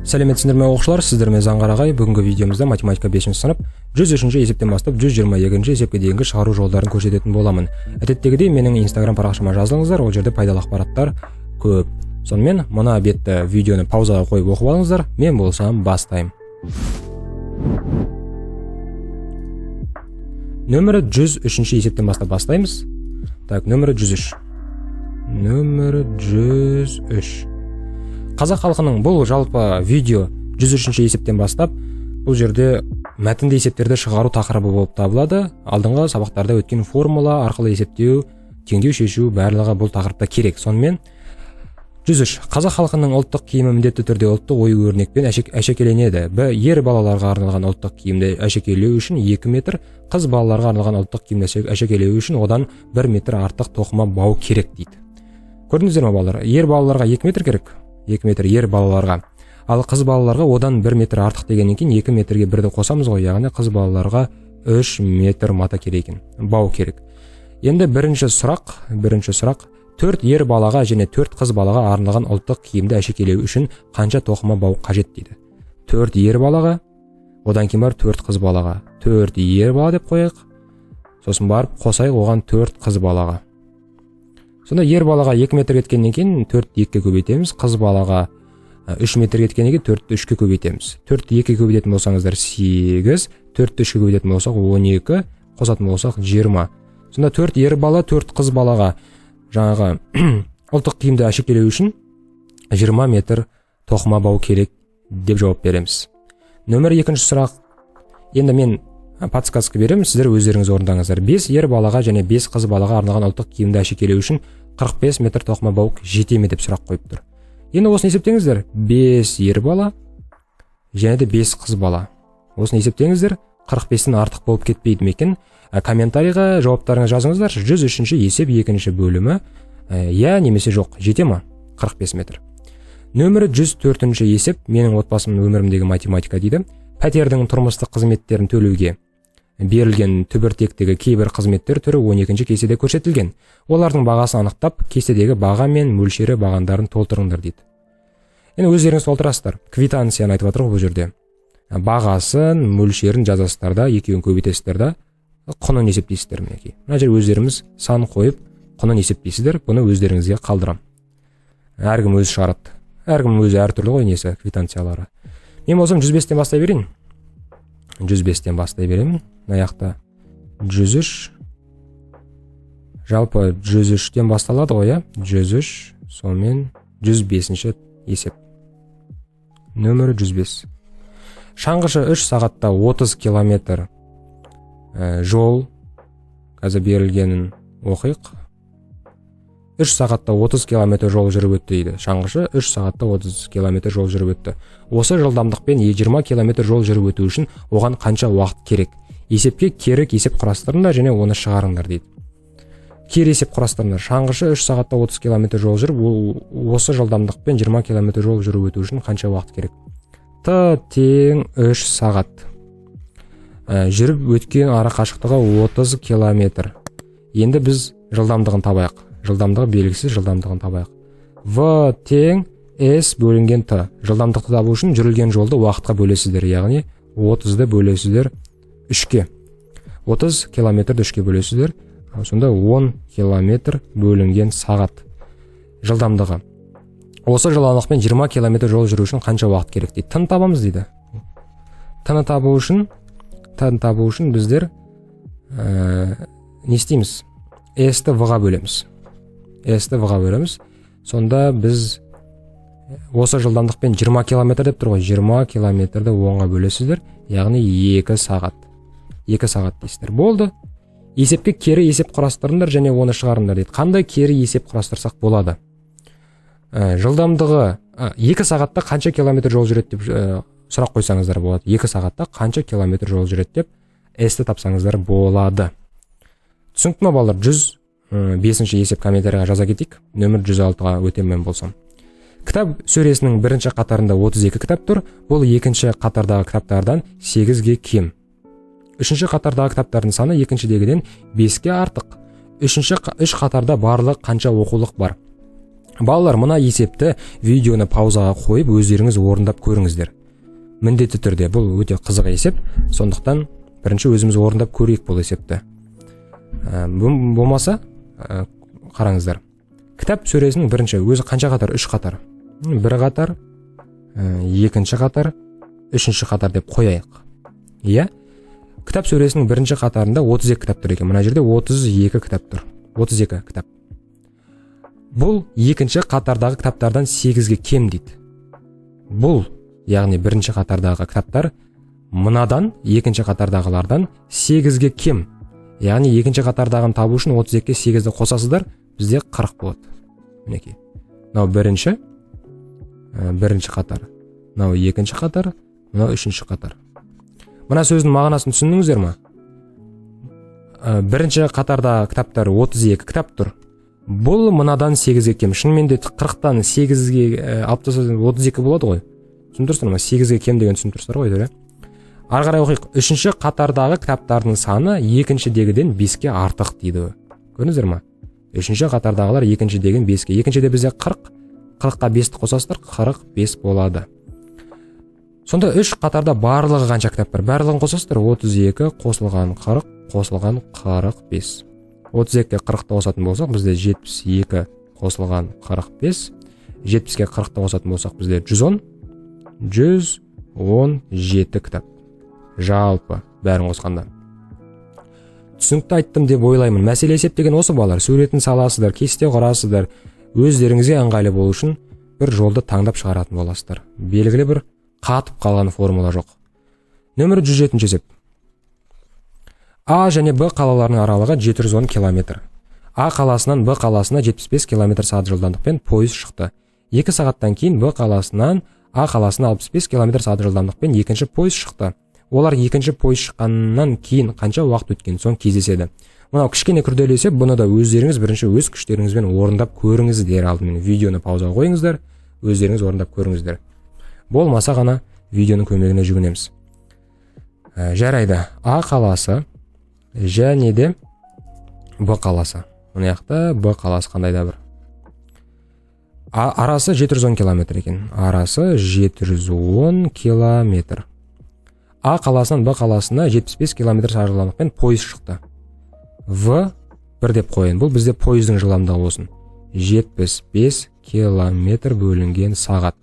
Сәлеметсіңдер ме, оқушылар? Сіздермен Заңғар ағай. Бүгінгі видеомызда математика 5 сынып 103 есептен бастап 122 есепке дейінгі шығару жолдарын көрсететін боламын. Әдеттегідей менің Инстаграм парақшама жазылыңыздар, ол жерде пайдалы ақпараттар көп. Сонымен мына бетті, видеоны паузаға қойып оқып алыңыздар, мен болсам бастаймын. Нөмірі 103 есептен бастап бастаймыз. Так, нөмірі 103. Нөмірі 103. Қазақ халқының бұл жалпы видео 103 есептен бастап бұл жерде мәтінді есептерді шығару тақырыбы болып табылады. Алдыңғы сабақтарда өткен формула арқылы есептеу, теңдеу шешу барлығы бұл тақырыпта керек. Сонымен 103. Қазақ халқының ұлттық киімі міндетті түрде ұлттық ою өрнекпен әшекейленеді. Б. Ер балаларға арналған ұлттық киімді әшекейлеу үшін 2 метр, қыз балаларға арналған ұлттық киімді әшекейлеу үшін одан 1 метр артық тоқыма бау керек дейді. Көрдіңіздер ме, балалар? Ер балаларға 2 метр керек. 2 метр ер балаларға. Ал қыз балаларға одан 1 метр артық дегеннен кейін 2 метрге бірді қосамыз ғой, яғни қыз балаларға 3 метр мата керек екен, бау керек. Енді бірінші сұрақ 4 ер балаға және 4 қыз балаға арналған ұлттық киімді әшекейлеу үшін қанша тоқыма бау қажет дейді. 4 ер балаға, одан кейін барып 4 қыз балаға. 4 ер бала деп қояйық, сосын барып қосайық оған 4 қыз балаға. Сонда ер балаға 2 метр кеткеннен кейін 4 2-ге көбейтеміз, қыз балаға 3 метр кеткеннен кейін 4-ті 3-ке көбейтеміз. 4-ті 2-ге көбейтетін болсаңыздар 8, 4-ті 3-ке көбейтетін болсақ 12, қосатын болсақ 20. Сонда 4 ер бала, 4 қыз балаға жаңағы ұлттық киімді әшекейлеу үшін 20 метр тоқыма бау керек деп жауап береміз. Нөмір екінші сұрақ. Енді мен подсказка беремін, сіздер өздеріңіз орындаңыздар. 5 ер балаға және 5 қыз балаға арналған ұлттық киімді әшекейлеу үшін 45 метр тоқыма бау жете ме деп сұрақ қойып тұр. Енді осыны есептеңіздер. 5 ер бала және де 5 қыз бала. Осыны есептеңіздер, 45-тен артық болып кетпейді ме екен? Комментарийға жауаптарыңызды жазыңыздар. 103 есеп екінші бөлімі. Иә немесе жоқ, жете ма 45 метр? Нөмірі 104 есеп. Менің отбасымның өмірімдегі математика дейді. Пәтердің тұрмыстық қызметтерін төлеуге берілген түбіртектегі кейбір қызметтер түрі 12 кестеде көрсетілген. Олардың бағасын анықтап, кестедегі баға мен мөлшері бағандарын толтырыңдар дейді. Енді өздеріңіз толтырасыздар. Квитанцияны айтып жатыр ғой бұл жерде. Бағасын, мөлшерін жазасыздар да, екеуін көбейтесіздер да, құнын есептейсіздер мінекей. Мына жерге өздеріңіз сан қойып, құнын есептейсіздер. Бұны өздеріңізге қалдырамын. Әркім өзі шығарады. Әркім өзі әртүрлі ғой несі, квитанциялары. Мен болсам 105-тен бастай берейін. 105-тен бастай беремін. Мына жақта 103. Жалпы 103-тен басталады ғой, иә? 103, сонымен 105-ші есеп. Нөмірі 105. Шаңғышы 3 сағатта 30 километр жол, қазір берілгенін оқиық. 3 сағатта 30 километр жол жүріп өтті дейді. Шаңғышы 3 сағатта 30 километр жол жүріп өтті. Осы жылдамдықпен 20 километр жол жүріп өту үшін оған қанша уақыт керек? Есепке кері есеп құрастырыңдар және оны шығарыңдар дейді. Кері есеп құрастырыңдар. Шаңғышы 3 сағатта 30 километр жол жүріп, осы жылдамдықпен 20 километр жол жүріп өту үшін қанша уақыт керек? Т тең 3 сағат. Жүріп өткен ара қашықтығы 30 километр. Енді біз жылдамдығын табайық. Жылдамдығы белгісіз, жылдамдығын табайық. В тең S бөлінген Т. Жылдамдықты табу үшін жүрілген жолды уақытқа бөлесіздер, яғни 30-ды бөлесіздер 3-ке. 30 километрді 3-ке бөлесіздер. Сонда 10 километр бөлінген сағат жылдамдығы. Осы жылдамдықпен 20 километр жол жүру үшін қанша уақыт керек дейді. Т-ны табамыз дейді. Т-ны табу үшін біздер не істейміз? S-ті В-ға бөлеміз. S-ті В-ға бөлеміз. Сонда біз осы жылдамдықпен 20 километр деп тұр ғой. 20 километрді 10-ға бөлесіздер, яғни 2 сағат. 2 сағат дейсіздер. Болды. Есепке кері есеп құрастырыңдар және оны шығарыңдар дейді. Қандай кері есеп құрастырсақ болады? Жылдамдығы 2 сағатта қанша километр жол жүреді деп сұрақ қойсаңыздар болады. 2 сағатта қанша километр жол жүреді деп S-ті тапсаңыздар болады. Түсінікті ма, балалар? 105 есеп комментарийға жаза кетейік. Нөмір 106-ға өтемін мен болсам. Кітап сөресінің бірінші қатарында 32 кітап тұр. Бұл екінші қатардағы кітаптардан 8-ге кем. Үшінші қатардағы кітаптардың саны екіншідегіден 5-ке артық. Үшінші үш қатарда барлығы қанша оқулық бар? Балалар, мына есепті видеоны паузаға қойып, өздеріңіз орындап көріңіздер. Міндетті түрде бұл өте қызық есеп, сондықтан бірінші өзіміз орындап көрейік бұл есепті. Болмаса, қараңыздар. Кітап сөресінің бірінші өзі қанша қатар? 3 қатар. Бір қатар, екінші қатар, үшінші қатар деп қояйық. Иә? Кітап сөресінің бірінші қатарында 32 кітап тұр екен. Мына жерде 32 кітап тұр. 32 кітап. Бұл екінші қатардағы кітаптардан 8-ге кем дейді. Бұл, яғни бірінші қатардағы кітаптар мынадан, екінші қатардағылардан 8-ге кем. Яғни екінші қатардағыны табу үшін 32-ге 8-ді қосасыздар, бізде 40 болады. Мінекей. Мынау бірінші қатар. Мынау екінші қатар, мынау үшінші қатар. Мына сөздің мағынасын түсіндіңіздер ма? Бірінші қатарда кітаптар 32 кітап тұр. Бұл мынадан 8-ге кем. Шынымен де 40-тан 8-ге алып тастасаң 32 болады ғой. Түсініп тұрсыздар ма? 8-ге кем деген түсініп тұрсыздар ғой, әйтеуір, иә? Ары қарай оқиық. Үшінші қатардағы кітаптардың саны екіншідегіден 5-ке артық дейді. Көрдіңіздер ма? Үшінші қатардағылар екіншідегін 5-ке. Екіншіде бізде 40, 40-қа 5-ті қосасыздар, 45 болады. Сонда үш қатарда барлығы қанша кітап бар? Барлығын қосасыздар, 32 қосылған 40 қосылған 45. 32-ге 40-ты қосатын болсақ, бізде 72 қосылған 45. 70-ке 40-ты қосатын болсақ, бізде 110. 117 кітап. Жалпы бәрін қосқанда. Түсінікті айттым деп ойлаймын. Мәселе есеп деген осы, балалар. Суретін саласыздар, кесте құрасыздар. Өздеріңізге ыңғайлы болу үшін бір жолды таңдап шығаратын боласыздар. Белгілі бір қатып қалған формула жоқ. Нөмірі 107 есеп. А және Б қалаларының аралығы 710 километр. А қаласынан Б қаласына 75 км сағат жылдамдықпен пойыз шықты. 2 сағаттан кейін Б қаласынан А қаласына 65 км сағат жылдамдықпен екінші пойыз шықты. Олар екінші пойыз шыққаннан кейін қанша уақыт өткен соң кездеседі? Мынау кішкене күрделі есеп, бұны да өздеріңіз бірінші өз күштеріңізбен орындап көріңіздер. Алдымен видеоны паузаға қойыңыздар, өздеріңіз орындап көріңіздер. Болмаса ғана видеоның көмегіне жүгінеміз. Жарайды. А қаласы және де Б қаласы. Мына жақта Б қаласы қандай да бір. Арасы 710 километр екен. Арасы 710 километр. А қаласынан Б қаласына 75 километр сағат жылдамдықпен пойыз шықты. В бір деп қояйын. Бұл бізде пойыздың жылдамдығы болсын. 75 километр бөлінген сағат.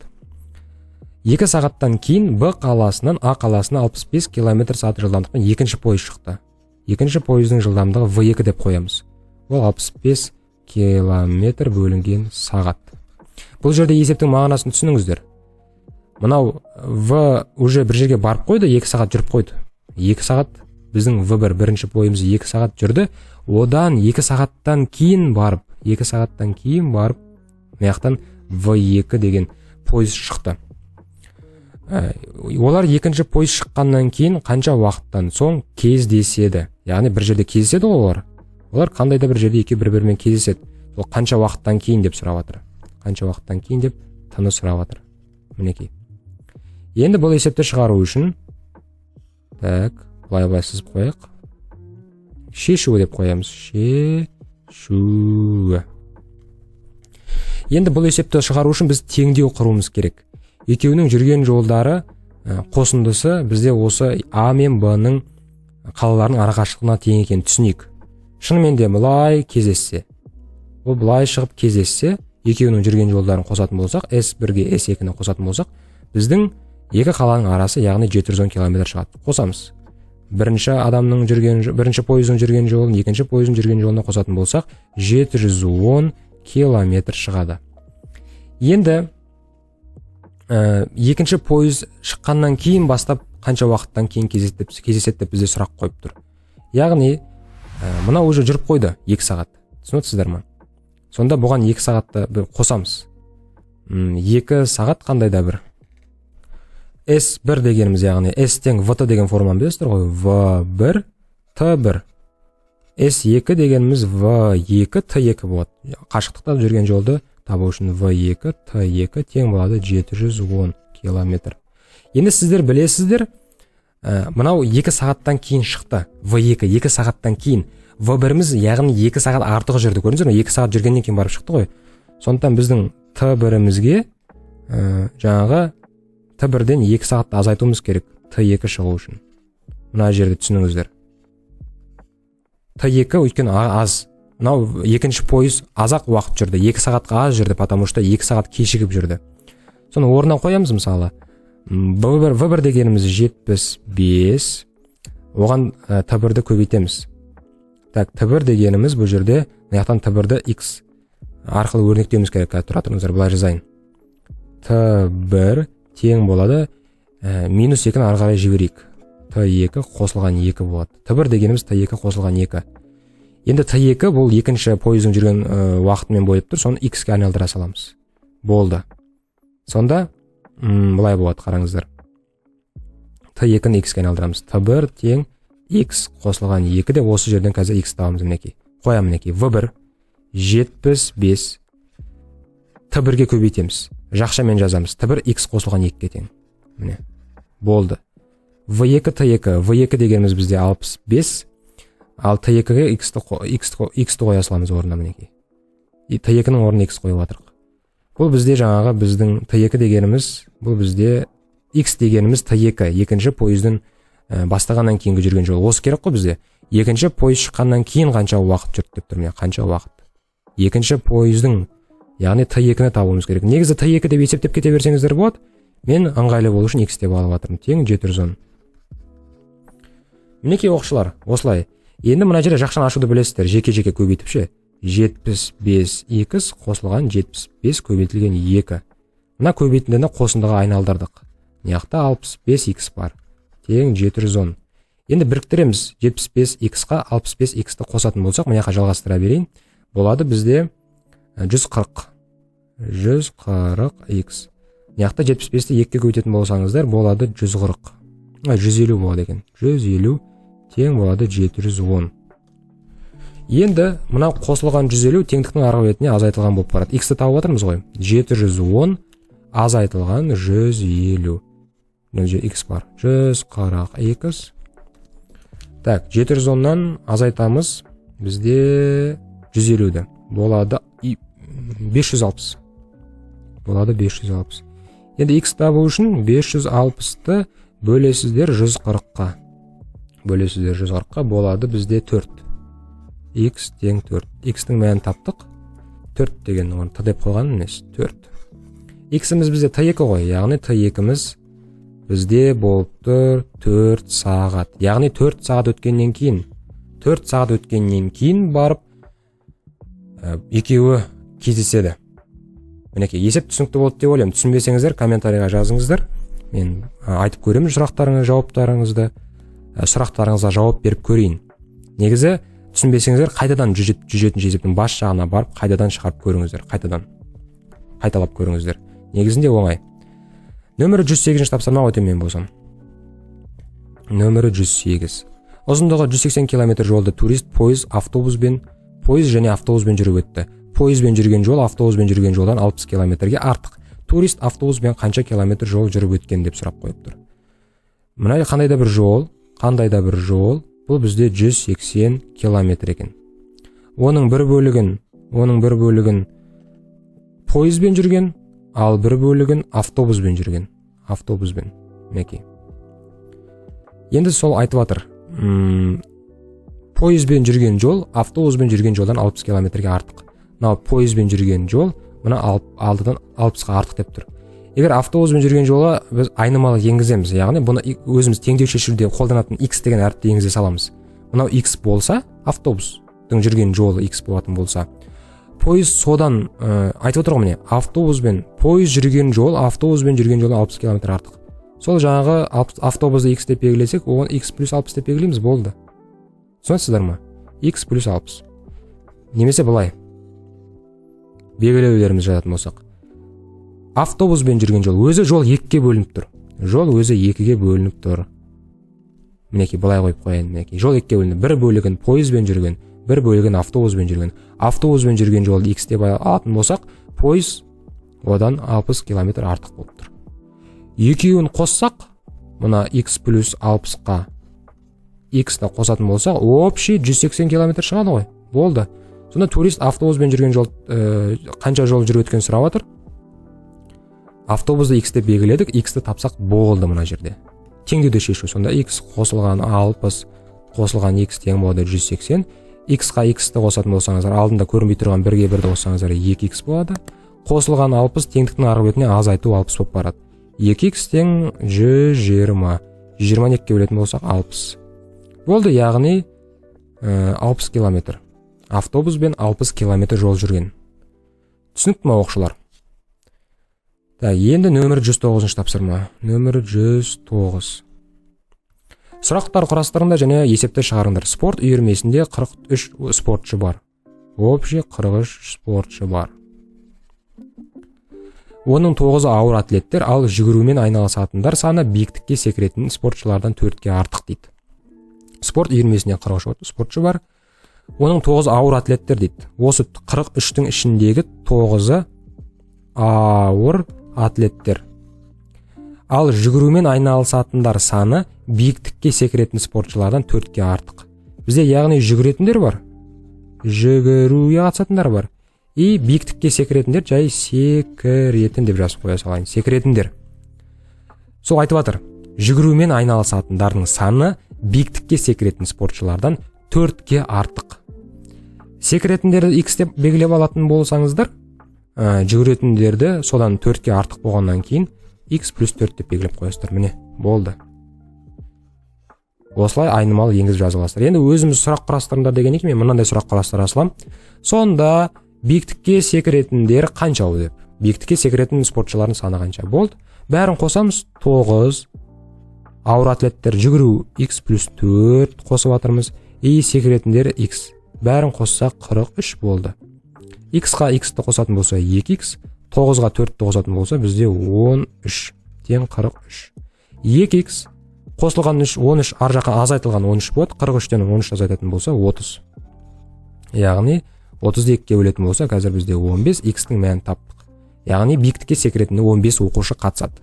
2 сағаттан кейін Б қаласынан А қаласына 65 километр сағат жылдамдықпен екінші пойыз шықты. Екінші пойыздың жылдамдығы В2 деп қоямыз. Ол 65 километр бөлінген сағат. Бұл жерде есептің мағынасын түсініңіздер. Мынау В уже бір жерге барып қойды, 2 сағат жүріп қойды. 2 сағат біздің В1 бірінші пойызымыз 2 сағат жүрді. Одан 2 сағаттан кейін барып, 2 сағаттан кейін барып, мына жақтан В2 деген пойыз шықты. Олар екінші пойыз шыққаннан кейін қанша уақыттан соң кездеседі? Яғни бір жерде кездеседі ғой олар. Олар қандай да бір жерде екеуі бір-бірімен кездеседі. Сол қанша уақыттан кейін деп сұрап жатыр. Қанша уақыттан кейін деп тыны сұрап жатыр. Мінекей. Енді бұл есепті шығару үшін, так, былай былай сызып қояйық. Шешуі деп қоямыз. Шешуі. Енді бұл есепті шығару үшін біз теңдеу құруымыз керек. Екеуінің жүрген жолдары қосындысы бізде осы А мен Б-ның қалаларының арақашықтығына тең екенін түсінейік. Шынымен де былай кездессе, бұл былай шығып кездессе, екеуінің жүрген жолдарын қосатын болсақ, S1-ге S2-ні қосатын болсақ, біздің екі қаланың арасы, яғни 710 километр шығады. Қосамыз. Бірінші адамның жүрген, бірінші пойыздың жүрген жолын екінші пойыздың жүрген жолына қосатын болсақ, 710 километр шығады. Енді екінші пойыз шыққаннан кейін бастап қанша уақыттан кейін кездеседі деп бізде сұрақ қойып тұр. Яғни мынау уже жүріп қойды 2 сағат. Түсініп отырсыздар ма? Сонда бұған 2 сағатты бір қосамыз. 2 сағат қандай да бір S1 дегеніміз, яғни S тең VT деген форманы білесіздер ғой. V1 T1. S2 дегеніміз V2 T2 болады. Қашықтықта жүрген жолды табу үшін V2 T2 тең болады 710 километр. Енді сіздер білесіздер, мынау 2 сағаттан кейін шықты. V2 2 сағаттан кейін. V1-іміз, яғни 2 сағат артық жүрді. Көрдіңіздер ме? 2 сағат жүргеннен кейін барып шықты ғой. Сондықтан біздің Т бірімізге жаңағы Т бірден 2 сағатты азайтуымыз керек Т2 шығу үшін. Мына жерде түсініңіздер. Т2 өйткені аз. Мынау екінші пойыз азақ уақыт жүрді, 2 сағатқа аз жүрді, потому что 2 сағат кешігіп жүрді. Соны орнына қоямыз мысалы. В1, В1 дегеніміз 75, оған Т1-ді көбейтеміз. Так, Т1 дегеніміз бұл жерде мына жақтан Т1-ді X арқылы өрнектеуіміз керек. Қазір тұра тұрыңыздар, былай жазайын. Т1 тең болады, минус 2-ні ары қарай жіберейік. Т2 қосылған 2 болады. Т1 дегеніміз Т2 қосылған 2. Енді Т2 бұл екінші пойыздың жүрген уақытымен бөліп тұр, соны X-ке айналдыра саламыз. Болды. Сонда былай болады, қараңыздар. Т2-ні X-ке айналдырамыз. Т1 тең X қосылған 2 деп осы жерден қазір X табамыз мінекей. Қоямын мінекей. В1 75 Т1-ге көбейтеміз. Жақшамен жазамыз. Т1 X қосылған 2-ге тең. Міне. Болды. В2 Т2. В2 дегеніміз бізде 65. Ал Т2-ге X-ті қоя саламыз орнына мінекей. И Т2-нің орнына X қойып жатырық. Бұл бізде жаңағы біздің Т2 дегеніміз, бұл бізде X дегеніміз Т2, екінші пойыздың бастағаннан кейінгі жүрген жолы. Осы керек қой бізде. Екінші пойыз шыққаннан кейін қанша уақыт жүрді деп тұр, міне, қанша уақыт. Екінші пойыздың, яғни Т2-ні табуымыз керек. Негізі Т2 деп есептеп кете берсеңіздер болады. Мен ыңғайлы болу үшін X деп алып жатырмын. Тең 710. Мінекей, оқушылар, осылай. Енді мына жерде жақшаны ашуды білесіздер, жеке-жеке көбейтіп ше. 75 x қосылған 75 көбейтілген 2. Мына көбейтіндіні қосындыға айналдырдық. Мына жақта 65 x бар. Тең 710. Енді біріктіреміз. 75 x-қа 65 x-ті қосатын болсақ, мына жаққа жалғастыра берейін. Болады бізде 140. 140 x. Мына жақта 75-ті 2-ге көбейтетін болсаңыздар, болады 140. 150 болады екен. 150 тең болады 710. Енді мына қосылған 150 теңдіктің арғы бетіне азайтылған болып барады. X-ті тауып жатырмыз ғой. 710 азайтылған 150. Мына жерде x бар. 140 x. Так, 710-нан азайтамыз. Бізде 150-ді. Болады 560. Болады 560. Енді x табу үшін 560-ты бөлесіздер 140-қа. Бөлесіздер 140-қа, болады бізде 4. X тең 4. X-тің мәнін таптық. 4 деген оны Т деп қойған емес, 4. X-іміз бізде Т2 ғой, яғни Т2-міз бізде болып тұр 4 сағат. Яғни 4 сағат өткеннен кейін, 4 сағат өткеннен кейін барып екеуі кездеседі. Мінекей, есеп түсінікті болды деп ойлаймын. Түсінбесеңіздер, комментарийға жазыңыздар. Мен айтып көремін сұрақтарыңыз, жауаптарыңызды, сұрақтарыңызға жауап беріп көрейін. Негізі түсінбесеңіздер, қайтадан 107 есептің бас жағына барып, қайтадан шығарып көріңіздер, қайтадан қайталап көріңіздер. Негізінде оңай. Нөмірі 108 тапсырма өтемін мен болсам. Нөмірі 108. Ұзындығы 180 километр жолды турист пойыз, автобуспен, пойыз және автобуспен жүріп өтті. Пойызбен жүрген жол автобуспен жүрген жолдан 60 километрге артық. Турист автобуспен қанша километр жол жүріп өткен деп сұрап қойып тұр. Мына қандай да бір жол, қандай да бір жол, бұл бізде 180 километр екен. Оның бір бөлігін пойызбен жүрген, ал бір бөлігін автобуспен жүрген. Автобуспен. Мінекей. Енді сол айтып жатыр. Пойызбен жүрген жол автобуспен жүрген жолдан 60 километрге артық. Мынау пойызбен жүрген жол мына алдыдан 60-қа артық деп тұр. Егер автобуспен жүрген жолы біз айнымалы енгіземіз, яғни бұны өзіміз теңдеу шешуде қолданатын x деген әріпті енгізе саламыз. Мынау x болса, автобустың жүрген жолы x болатын болса, пойыз содан айтып отыр ғой, міне, автобуспен пойыз жүрген жол автобуспен жүрген жолдан 60 километр артық. Сол жаңағы автобусты x деп белгілесек, оған x плюс 60 деп белгілейміз, болды. Түсінесіздер ма? X плюс 60. Немесе былай белгілеулерімізді жазатын болсақ, автобуспен жүрген жол, өзі жол екіге бөлініп тұр. Жол өзі екіге бөлініп тұр. Мінекей, былай қойып қояйын. Мінекей, жол екіге бөлінді. Бір бөлігін пойызбен жүрген, бір бөлігін автобуспен жүрген. Автобуспен жүрген жолды x деп алатын болсақ, пойыз одан 60 километр артық болып тұр. Екеуін қоссақ, мына x плюс 60-қа x-ті қосатын болсақ, общий 180 километр шығады ғой. Болды. Сонда турист автобуспен жүрген жол, қанша жол жүріп өткенін сұрап жатыр. Автобусты x деп белгіледік, x-ті тапсақ болды. Мына жерде теңдеуді шешу. Сонда x қосылған 60 қосылған x тең болады 180. X-қа x-ті қосатын болсаңыздар, алдында көрінбей тұрған бірге бірді қоссаңыздар, 2x болады. Қосылған 60 теңдіктің арғы бетіне азайту 60 болып барады. 2x тең 120. 120-ны екіге бөлетін болсақ, 60 болды. Яғни 60 километр, автобуспен 60 километр жол жүрген. Түсінікті ма, оқушылар? Так, енді нөмір 109 тапсырма. Нөмір 109. Сұрақтар құрастырыңдар және есепті шығарыңдар. Спорт үйірмесінде 43 спортшы бар. Общий 43 спортшы бар. Оның тоғызы ауыр атлеттер, ал жүгірумен айналысатындар саны биіктікке секіретін спортшылардан төртке артық дейді. Спорт үйірмесінде 43 спортшы бар, оның тоғызы ауыр атлеттер дейді. Осы 43-тің ішіндегі тоғызы ауыр атлеттер, ал жүгірумен айналысатындар саны биіктікке секіретін спортшылардан төртке артық. Бізде, яғни, жүгіретіндер бар, жүгіруге қатысатындар бар и биіктікке секіретіндер. Жай секіретін деп жазып қоя салайын, секіретіндер. Сол айтып жатыр: жүгірумен айналысатындардың саны биіктікке секіретін спортшылардан төртке артық. Секіретіндерді x деп белгілеп алатын болсаңыздар, жүгіретіндерді содан төртке артық болғаннан кейін x плюс 4 деп белгілеп қоясыздар. Міне, болды. Осылай айнымалы енгізіп жазып аласыздар. Енді өзіміз сұрақ құрастырыңдар дегеннен кейін, мен мынандай сұрақ құрастыра саламын: сонда биіктікке секіретіндер қанша деп. Биіктікке секіретін спортшылардың саны қанша болды? Бәрін қосамыз: тоғыз ауыр атлеттер, жүгіру x плюс 4 қосып жатырмыз и секіретіндер x. Бәрін қоссақ, 43 болды. X-қа x-ті қосатын болса, 2x, 9-ға 4-ті қосатын болса, бізде 13 тең 43. 2x қосылған 3, 13 ар жаққа азайтылған 13 болады. 43-тен 13 азайтатын болса, 30. Яғни 30-ды екіге бөлетін болса, қазір бізде 15. X-тің мәнін таптық, яғни биіктікке секіретін 15 оқушы қатысады.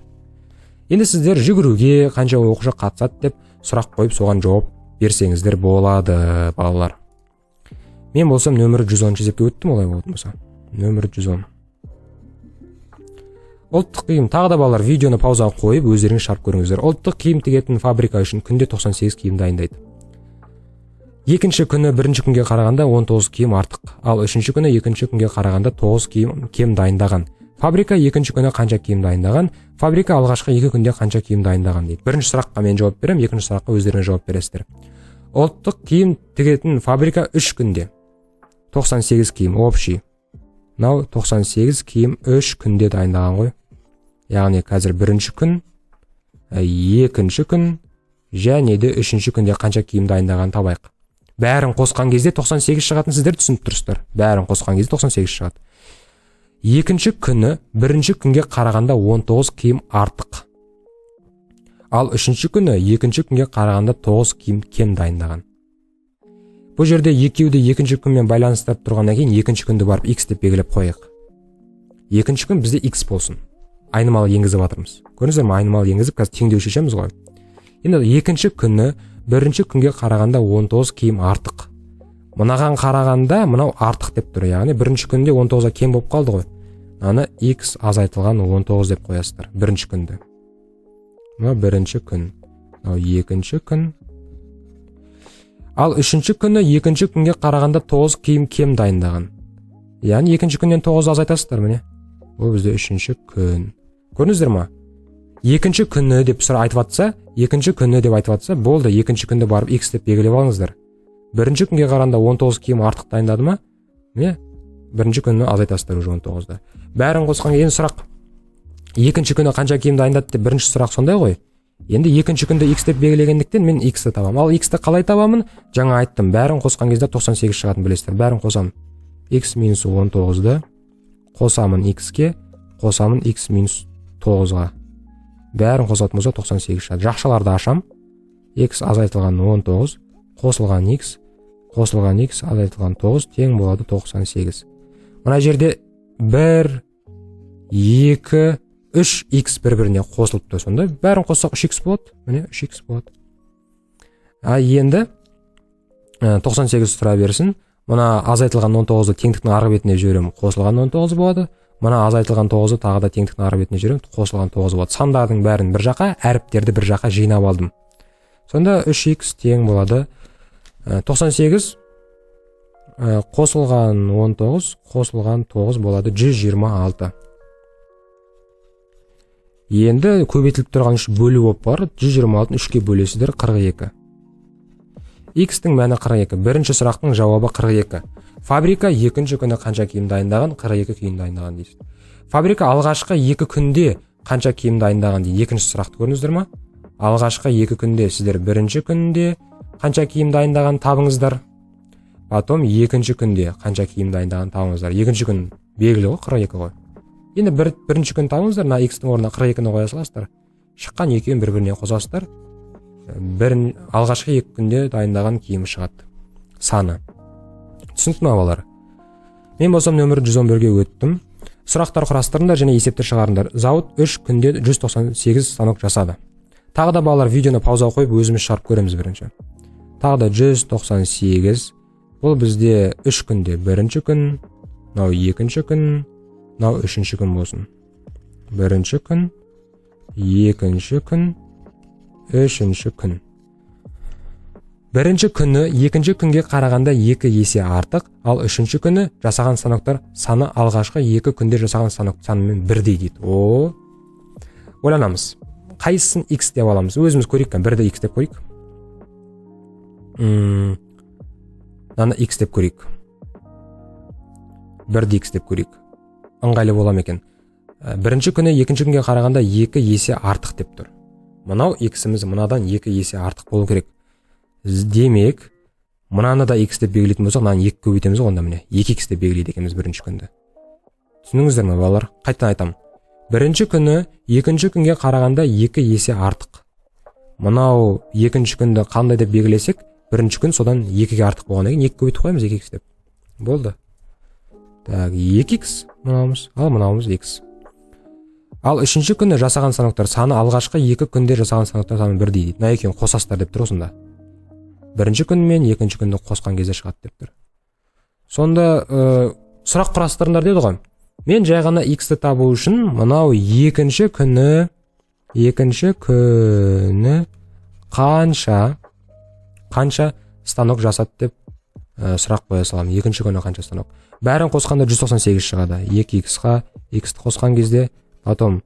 Енді сіздер жүгіруге қанша оқушы қатысады деп сұрақ қойып, соған жауап берсеңіздер болады, балалар. Мен болсам нөмірі 110 есепке өттім. Олай болатын болса, нөмірі 110, ұлттық киім. Тағы да, балалар, видеоны паузаға қойып, өздеріңіз шығарып көріңіздер. Ұлттық киім тігетін фабрика үшін күнде 98 киім дайындайды. Екінші күні бірінші күнге қарағанда 19 киім артық, ал үшінші күні екінші күнге қарағанда 9 киім кем дайындаған. Фабрика екінші күні қанша киім дайындаған? Фабрика алғашқы 2 күнде қанша киім дайындаған дейді. Бірінші сұраққа мен жауап беремін, екінші сұраққа өздеріңіз жауап бересіздер. Ұлттық киім тігетін фабрика 3 күнде 98 киім, общий мынау 98 киім 3 күнде дайындаған ғой. Яғни қазір бірінші күн, екінші күн және де үшінші күнде қанша киім дайындағанын табайық. Бәрін қосқан кезде 98 шығатын, сіздер түсініп тұрсыздар. Бәрін қосқан кезде 98 шығады. Екінші күні бірінші күнге қарағанда 19 киім артық, ал үшінші күні екінші күнге қарағанда 9 киім кем дайындаған. Бұл жерде екеуі де екінші күнмен байланыстырып тұрғаннан кейін, екінші күнді барып x деп белгілеп қояйық. Екінші күн бізде x болсын. Айнымалы енгізіп жатырмыз, көрдіңіздер ме? Айнымалы енгізіп, қазір теңдеу шешеміз ғой. Енді екінші күні бірінші күнге қарағанда 19 киім артық. Мынаған қарағанда мынау артық деп тұр, яғни бірінші күнде 19-ға кем болып қалды ғой. Мынаны x азайтылған 19 деп қоясыздар бірінші күнді. Мынау бірінші күн, мынау екінші күн. Ал үшінші күні екінші күнге қарағанда 9 киім кем дайындаған, яғни екінші күннен 9 азайтасыздар. Міне, бұл бізде үшінші күн. Көрдіңіздер ма? Екінші күні деп сұра айтып жатса, екінші күні деп айтып жатса, болды, екінші күнді барып x деп белгілеп алыңыздар. Бірінші күнге қарағанда 19 киім артық дайындады ма? Міне, бірінші күні азайтасыздар уже 19-ды. Бәрін қосқан. Енді сұрақ: екінші күні қанша киім дайындады деп. Бірінші сұрақ сондай ғой. Енді екінші күнді x деп белгілегендіктен, мен x-ті табамын. Ал x-ті қалай табамын? Жаңа айттым, бәрін қосқан кезде 98 шығатынын білесіздер. Бәрін қосамын: x минус 19-ды қосамын x-ке, қосамын x минус 9-ға. Бәрін қосатын болса, 98 шығады. Жақшаларды ашам: x азайтылған 19 қосылған x қосылған x азайтылған 9 тең болады 98. Мына жерде 1, 2, 3 x бір біріне қосылып тұр. Сонда бәрін қоссақ, 3 x болады. Міне, 3 x болады. А енді 98 тұра берсін. Мына азайтылған 19-ды теңдіктің арғы бетіне жіберемін, қосылған 19 болады. Мына азайтылған 9-ды тағы да теңдіктің арғы бетіне жіберемін, қосылған 9 болады. Сандардың бәрін бір жаққа, әріптерді бір жаққа жинап алдым. Сонда 3x тең болады 98 қосылған 19 қосылған 9 болады 126. Енді көбейтіліп тұрған 3 бөлу болып бар, 126-ны 3-ке бөлесіздер, 42. X-тің мәні 42. Бірінші сұрақтың жауабы 42. Фабрика екінші күні қанша киім дайындаған? 42 киім дайындаған дейсіз. Фабрика алғашқы 2 күнде қанша киім дайындаған дейді. Екінші сұрақты көрдіңіздер ма? Алғашқы 2 күнде сіздер бірінші күнде қанша киім дайындаған табыңыздар. Потом екінші күнде қанша киім дайындаған табыңыздар. Екінші күн белгілі ғой, 42 ғой. Енді бірінші күн табыңыздар, мына x-тің орнына 42-ні қоя саласыздар. Шыққан екеуін бір-біріне қосасыздар. Алғашқы 2 күнде дайындаған киімі шығады. Саны. Түсінікті ма, балалар? Мен болсам нөмір 111-ге өттім. Сұрақтар құрастырыңдар және есептер шығарыңдар. Зауыт 3 күнде 198 станок жасады. Тағы да, балалар, видеоны паузаға қойып өзіміз шығарып көреміз бірінші. Тағы да 198. Бұл бізде 3 күнде бірінші күн, мынау екінші күн, мынау үшінші күн болсын. Бірінші күн, екінші күн, үшінші күн. Бірінші күні екінші күнге қарағанда 2 есе артық, ал үшінші күні жасаған станоктар саны алғашқы 2 күнде жасаған станок санымен бірдей дейді. О, ойланамыз. Қайсысын x деп аламыз? Өзіміз көрейік, бірді x деп көрейік. Мынаны x деп көрейік. Бірді x деп көрейік. Ыңғайлы бола ма екен? Бірінші күні екінші күнге қарағанда 2 есе артық деп тұр. Мынау x-іміз мынадан 2 есе артық болу керек. Демек, мынаны да x деп белгілейтін болсақ, мынаны 2 көбейтеміз ғой, онда міне 2x деп белгілейді екенбіз бірінші күнді. Түсіндіңіздер ме, балалар? Қайтадан айтамын. Бірінші күні екінші күнге қарағанда 2 есе артық. Мынау екінші күнді қандай деп белгілесек, бірінші күн содан 2-ге артық болғаннан кейін 2 көбейтіп қоямыз 2x деп. Болды. Так, 2x мынауымыз, ал мынауымыз x. Ал үшінші күні жасаған станоктар саны алғашқы 2 күнде жасаған станоктар саны бірдей дейді. Мына екеуін қосасыздар деп тұр осында. Бірінші күн мен екінші күнді қосқан кезде шығады деп тұр. Сонда сұрақ құрастырыңдар деді ғой. Мен жай ғана x-ті табу үшін мынау екінші күні қанша станок жасады деп сұрақ қоя саламын. Екінші күні қанша станок? Бәрін қосқанда 198 шығады. 2x-қа x-ті қосқан кезде, потом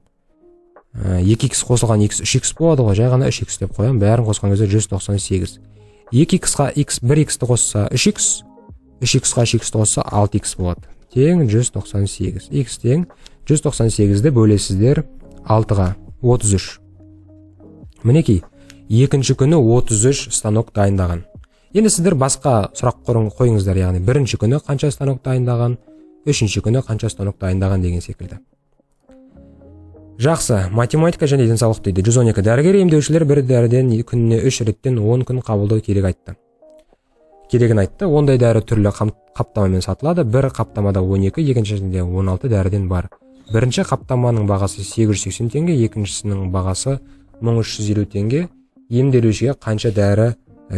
2x қосылған x 3x болады ғой, жай ғана 3x деп қоямын. Бәрін қосқан кезде 198. 2x-қа x 1x-ті қосса 3x, 3x-қа 3x-ті қосса 6x болады. Тең 198. X тең 198-ді бөлесіздер 6-ға, 33. Мінекей, екінші күні 33 станок дайындаған. Енді сіздер басқа сұрақ қойыңыздар, яғни бірінші күні қанша станок дайындаған, үшінші күні қанша станок дайындаған деген секілді. Жақсы, математика және денсаулық дейді. 112. Дәрігер емдеушілер бір дәріден күніне 3 реттен 10 күн қабылдау керек айтты. Керегін айтты. Ондай дәрі түрлі қаптамамен сатылады. Бір қаптамада 12, екіншісінде 16 дәріден бар. Бірінші қаптаманың бағасы 880 теңге, екіншісінің бағасы 1350 теңге. Емделушіге қанша дәрі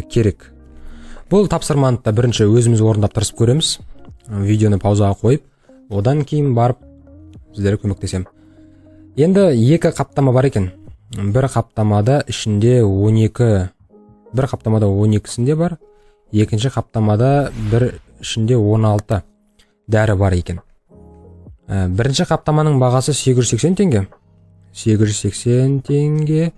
керек? Бұл тапсырманы да бірінші өзіміз орындап тырысып көреміз. Видеоны паузаға қойып, одан кейін барып сіздерге көмектесемін. Енді екі қаптама бар екен. Бір қаптамада ішінде 12, бір қаптамада 12-сінде бар, екінші қаптамада бір ішінде 16 дәрі бар екен. Бірінші қаптаманың бағасы 880 теңге. 880 теңге.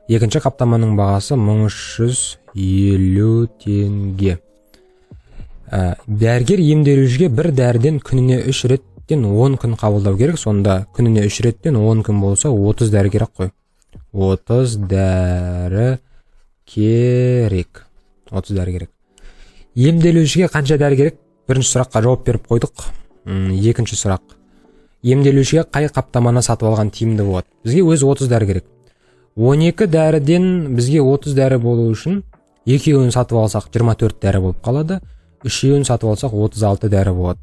Екінші қаптаманың бағасы 1350 теңге. Дәрігер емделушіге бір дәріден күніне 3 реттен 10 күн қабылдау керек. Сонда күніне 3 реттен 10 күн болса, 30 дәрі керек қой. 30 дәрі керек. 30 дәрі керек. Емделушіге қанша дәрі керек? Бірінші сұраққа жауап беріп қойдық. Екінші сұрақ. Емделушіге қай қаптаманы сатып алған тиімді болады? Бізге өзі 30 дәрі керек. 12 дәріден бізге 30 дәрі болу үшін екеуін сатып алсақ, 24 дәрі болып қалады. Үшеуін сатып алсақ, 36 дәрі болады.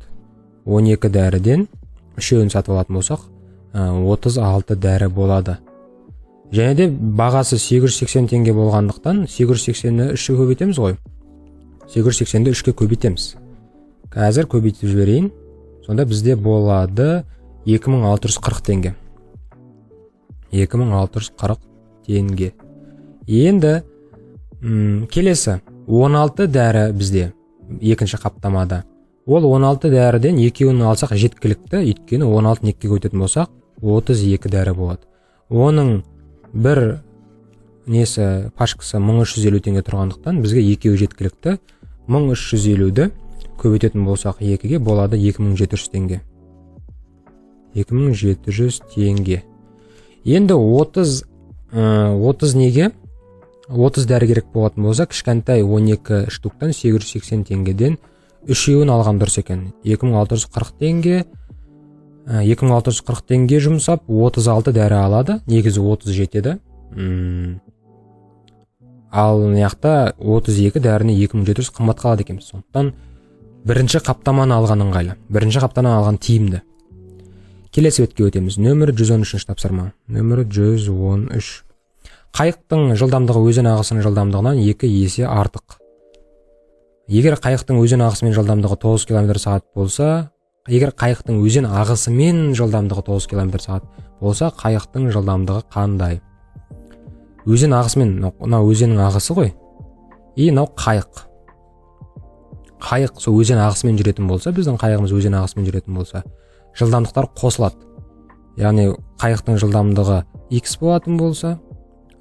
12 дәріден үшеуін сатып алатын болсақ, 36 дәрі болады. Және де бағасы 880 теңге болғандықтан 880-ні 3-ке көбейтеміз ғой. 880-ді 3-ке көбейтеміз. Қазір көбейтіп жіберейін. Сонда бізде болады 2640 теңге. 2640 теңге. Енді келесі 16 дәрі бізде екінші қаптамада. Ол 16 дәріден екеуін алсақ жеткілікті, өйткені 16-ны екіге көбейтетін болсақ, 32 дәрі болады. Оның бір несі, пачкасы 1350 теңге тұрғандықтан, бізге екеуі жеткілікті. 1350-ді көбейтетін болсақ екіге, болады 2700 теңге. 2700 теңге. Енді 30 30 неге? 30 дәрі керек болатын болса, кішкентай 12 штуктан 880 теңгеден үшеуін алған дұрыс екен. 2640 теңге, 2640 теңге жұмсап 36 дәрі алады. Негізі 30 жетеді. Ал мына жақта 32 дәріні 2700 қымбат қалады екенбіз. Сондықтан бірінші қаптаманы алған ыңғайлы. Бірінші қаптаманы алған тиімді. Келесі бетке өтеміз. Нөмірі 113 тапсырма. Нөмірі 113. Қайықтың жылдамдығы өзен ағысының жылдамдығынан 2 есе артық. Егер қайықтың өзен ағысымен жылдамдығы 9 км сағат болса, егер қайықтың өзен ағысымен жылдамдығы 9 км сағат болса, қайықтың жылдамдығы қандай? Өзен ағысымен, мынау өзеннің ағысы ғой. И мынау қайық. Қайық сол өзен ағысымен жүретін болса, біздің қайығымыз өзен ағысымен жүретін болса, жылдамдықтар қосылады. Яғни қайықтың жылдамдығы x болатын болса,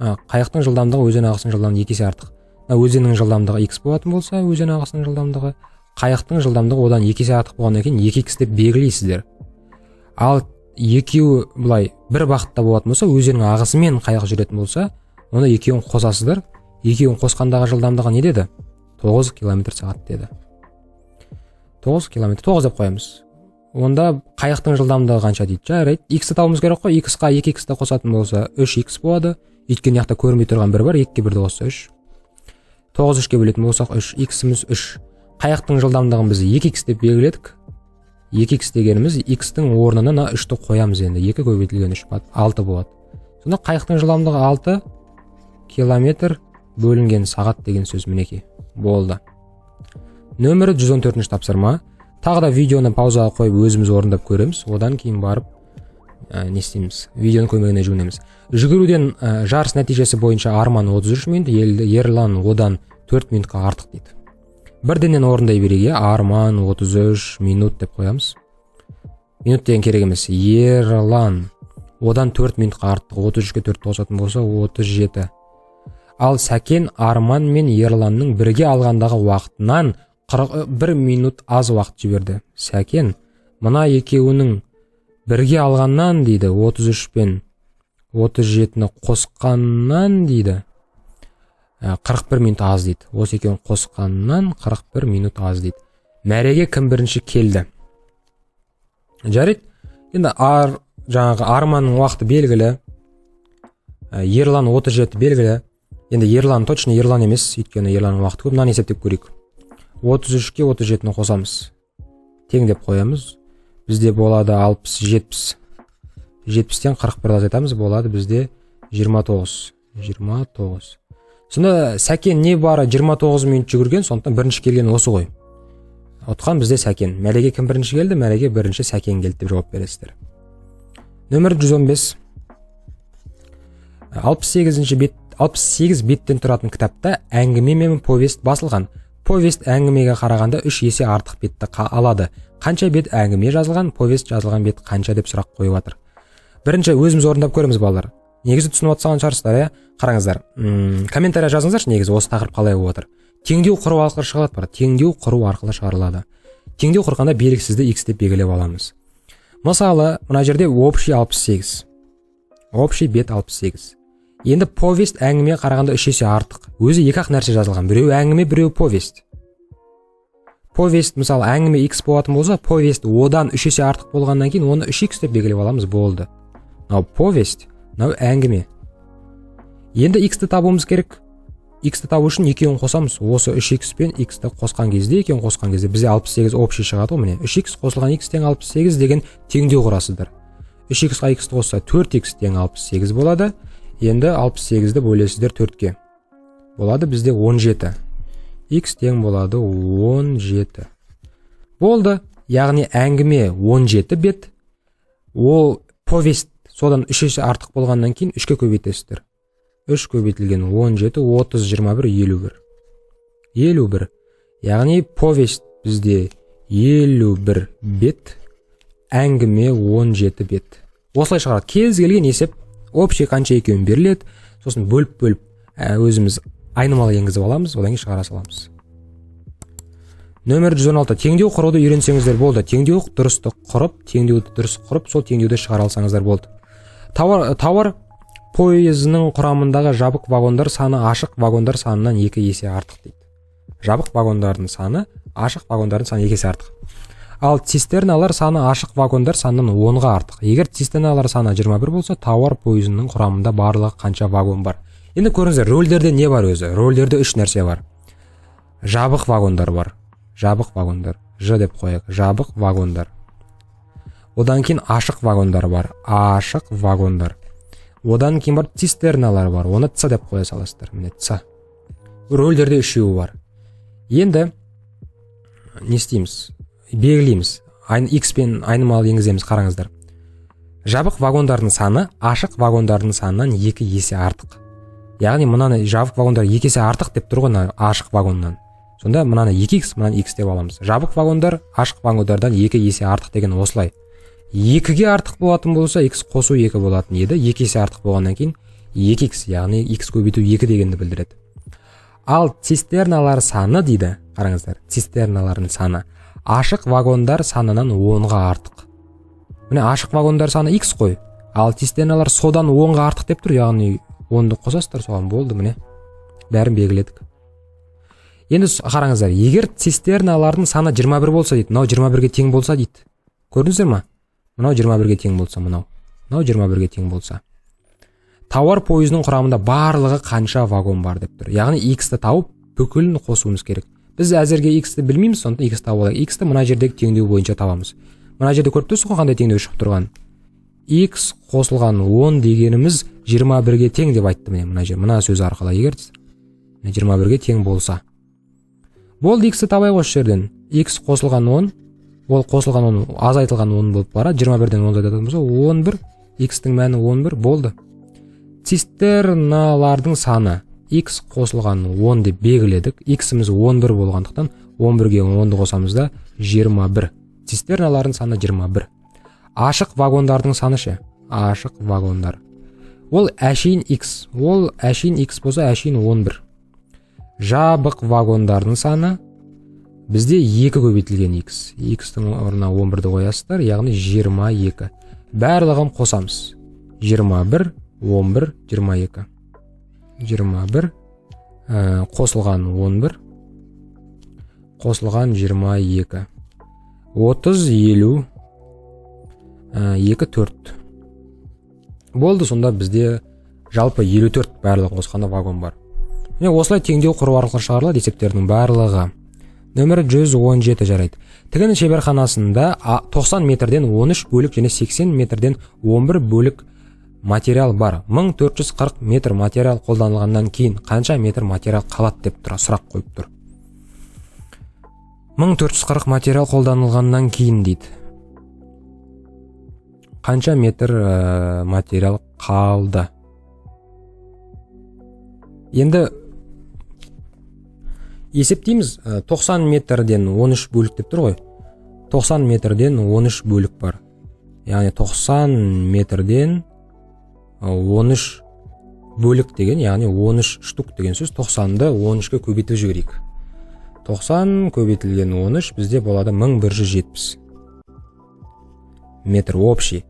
қайықтың жылдамдығы өзен ағысының жылдамдығы екі есе артық. Мына өзеннің жылдамдығы x болатын болса, өзен ағысының жылдамдығы, қайықтың жылдамдығы одан екі есе артық болғаннан кейін 2x деп белгілейсіздер. Ал екеуі былай бір бағытта болатын болса, өзеннің ағысымен қайық жүретін болса, онда екеуін қосасыздар. Екеуін қосқандағы жылдамдығы не деді? 9 километр сағат деді. 9 километр, 9 деп қоямыз. Онда қайықтың жылдамдығы қанша дейді? Жарайды, x-ті табуымыз керек қой. X-қа 2x-ті қосатын болса, 3x болады. Өйткені мына жақта көрінбей тұрған бір бар, 2-ге бірді қосса 3. 9 3-ке бөлетін болсақ 3, x-іміз 3. Қайықтың жылдамдығын біз 2x деп белгіледік. 2x дегеніміз, x-тің орнына мына 3-ті қоямыз енді. 2 көбейтілген 3 6 болады. Сонда қайықтың жылдамдығы 6 километр бөлінген сағат деген сөз, мінекей. Болды. Нөмірі 114 тапсырма. Тағы да видеоны паузаға қойып, өзіміз орындап көреміз. Одан кейін барып не істейміз? Видеоның көмегіне жүгінеміз. Жүгіруден жарыс нәтижесі бойынша Арман 33 минут, Ерлан одан 4 минутқа артық дейді. Бірденнен орындай берейік, иә? Арман 33 минут деп қоямыз. Минут деген керек емес. Ерлан одан 4 минутқа артық. 33-ке 4 қосатын болса, 37. Ал Сәкен Арман мен Ерланның бірге алғандағы уақытынан 41 минут аз уақыт жіберді. Сәкен мына екеуінің бірге алғаннан дейді, 33 пен 37-ні қосқаннан дейді, 41 минут аз дейді. Осы екеуін қосқаннан 41 минут аз дейді. Мәреге кім бірінші келді? Жарайды. Енді жаңағы Арманның уақыты белгілі. Ерлан 37 белгілі. Енді Ерлан точно Ерлан емес, өйткені Ерланның уақыты көп. Мынаны есептеп көрейік. 33-ке 37-ні қосамыз. Тең деп қоямыз. Бізде болады 60, 70. 70-тен 41 азайтамыз, болады бізде 29. 29. Сонда Сәкен не бары 29 минут жүгірген, сондықтан бірінші келген осы ғой. Ұтқан бізде Сәкен. Мәреге кім бірінші келді? Мәреге бірінші Сәкен келді деп жауап бересіздер. Нөмір 115. 68 бет, 68 беттен тұратын кітапта әңгіме мен повесть басылған. Повесть әңгімеге қарағанда 3 есе артық бетті алады. Қанша бет әңгіме жазылған, повесть жазылған бет қанша деп сұрақ қойып жатыр. Бірінші өзіміз орындап көреміз, балалар. Негізі түсініп отырсаған шығарсыздар, иә? Қараңыздар. Комментария жазыңыздаршы, негізі осы тақырып қалай болып жатыр. Теңдеу құру арқылы шығарылады, бар. Теңдеу құру арқылы шығарылады. Теңдеу құрғанда белгісізді x деп белгілеп аламыз. Мысалы, мына жерде общий 68. Общий бет 68. Енді повесть әңгіме қарағанда үш есе артық. Өзі екі ақ нәрсе жазылған. Біреуі әңгіме, біреуі повесть. Повесть, мысалы, әңгіме x болатын болса, повесть одан үш есе артық болғаннан кейін оны 3x деп белгілеп аламыз, болды. Мынау повесть, мынау әңгіме. Енді x-ті табуымыз керек. X-ті табу үшін екеуін қосамыз. Осы 3x пен x-ті қосқан кезде, екеуін қосқан кезде бізде 68 общий шығады ғой, міне. 3x қосылған x тең 68 деген теңдеу құрасыздар. 3x-қа x-ті қосса, 4x тең 68 болады. Енді 68-ді бөлесіздер 4-ке. Болады бізде 17. X тең болады 17. Болды, яғни әңгіме 17 бет, ол повесть содан 3 есе артық болғаннан кейін 3-ке көбейтесіздер. 3 көбейтілген 17, 30, 21, 51. 51. Яғни повесть бізде 51 бет, әңгіме 17 бет. Осылай шығарады. Кез келген есеп общий қанша екеуін беріледі, сосын бөліп-бөліп өзіміз айнымалы енгізіп аламыз, одан кейін шығара саламыз. Нөмір 116. Теңдеу құруды үйренсеңіздер болды. Теңдеу дұрысты құрып, теңдеуді дұрыс құрып, сол теңдеуді шығара алсаңыздар болды. Тауар пойызының құрамындағы жабық вагондар саны ашық вагондар санынан 2 есе артық дейді. Жабық вагондардың саны ашық вагондардың саны 2 есе артық. Ал цистерналар саны ашық вагондар санынан 10-ға артық. Егер цистерналар саны 21 болса, тауар пойызының құрамында барлығы қанша вагон бар? Енді көріңіздер, рөлдерде не бар өзі? Рөлдерде 3 нәрсе бар. Жабық вагондар бар. Жабық вагондар. Ж деп қояйық. Жабық вагондар. Одан кейін ашық вагондар бар. Ашық вагондар. Одан кейін бар цистерналар бар. Оны Ц деп қоя саласыздар. Міне Ц. Рөлдерде үшеуі бар. Енді не істейміз? Белгілейміз. X пен айнымалы енгіземіз, қараңыздар. Жабық вагондардың саны ашық вагондардың санынан 2 есе артық. Яғни мынаны жабық вагондар 2 есе артық деп тұр ғой мына ашық вагоннан. Сонда мынаны 2x, мынаны x деп аламыз. Жабық вагондар ашық вагондардан 2 есе артық деген осылай. 2-ге артық болатын болса, x қосу 2 болатын еді. 2 есе артық болғаннан кейін 2x, яғни x көбейту 2 дегенді білдіреді. Ал цистерналар саны дейді, қараңыздар, цистерналардың саны ашық вагондар санынан 10-ға артық. Міне ашық вагондар саны x қой, ал цистерналар содан 10-ға артық деп тұр, яғни 10-ды қосасыздар соған, болды, міне бәрін белгіледік. Енді қараңыздар, егер цистерналардың саны 21 болса дейді, мынау 21-ге тең болса дейді. Көрдіңіздер ма? Мынау 21-ге тең болса, мынау. Мынау 21-ге тең болса. Тауар пойызының құрамында барлығы қанша вагон бар деп тұр. Яғни x-ті тауып, бүкілін қосуымыз керек. Біз әзірге x-ті білмейміз, сондықтан x тауып алайық. X-ті мына жердегі теңдеу бойынша табамыз. Мына жерде көріп тұрсыз ғой қандай теңдеу шығып тұрған. X қосылған 10 дегеніміз 21-ге тең деп айтты міне мына жер, мына сөз арқылы егер 21-ге тең болса. Болды, x-ті табайық осы жерден. X қосылған 10, ол қосылған 10 азайтылған 10 болып барады. 21-ден 10 азайтатын болса 11, x-тің мәні 11 болды. Цистерналардың саны x қосылған 10 деп белгіледік. X-іміз 11 болғандықтан 11-ге 10-ды қосамыз да 21. Цистерналардың саны 21. Ашық вагондардың саны ше? Ашық вагондар. Ол әшейін x. Ол әшейін x болса әшейін 11. Жабық вагондардың саны бізде 2 көбейтілген x. X-тің орнына 11-ді қоясыздар, яғни 22. Барлығын қосамыз. 21, 11, 22. 21 қосылған 11 қосылған 22. 30, 50, 2, 4. Болды, сонда бізде жалпы 54 барлығын қосқанда вагон бар. Міне осылай теңдеу құру арқылы шығарылады есептердің барлығы. Нөмірі 117, жарайды. Тігін шеберханасында 90 метрден 13 бөлік және 80 метрден 11 бөлік материал бар. 1440 метр материал қолданылғаннан кейін қанша метр материал қалады деп тұр, сұрақ қойып тұр. 1440 материал қолданылғаннан кейін дейді. Қанша метр материал қалды? Енді есептейміз. 90 метрден 13 бөлік деп тұр ғой. 90 метрден 13 бөлік бар, яғни 90 метрден 13 бөлік деген, яғни 13 штук деген сөз. 90-ды 13-ке көбейтіп жіберейік. 90 көбейтілген 13 бізде болады 1170 метр общий.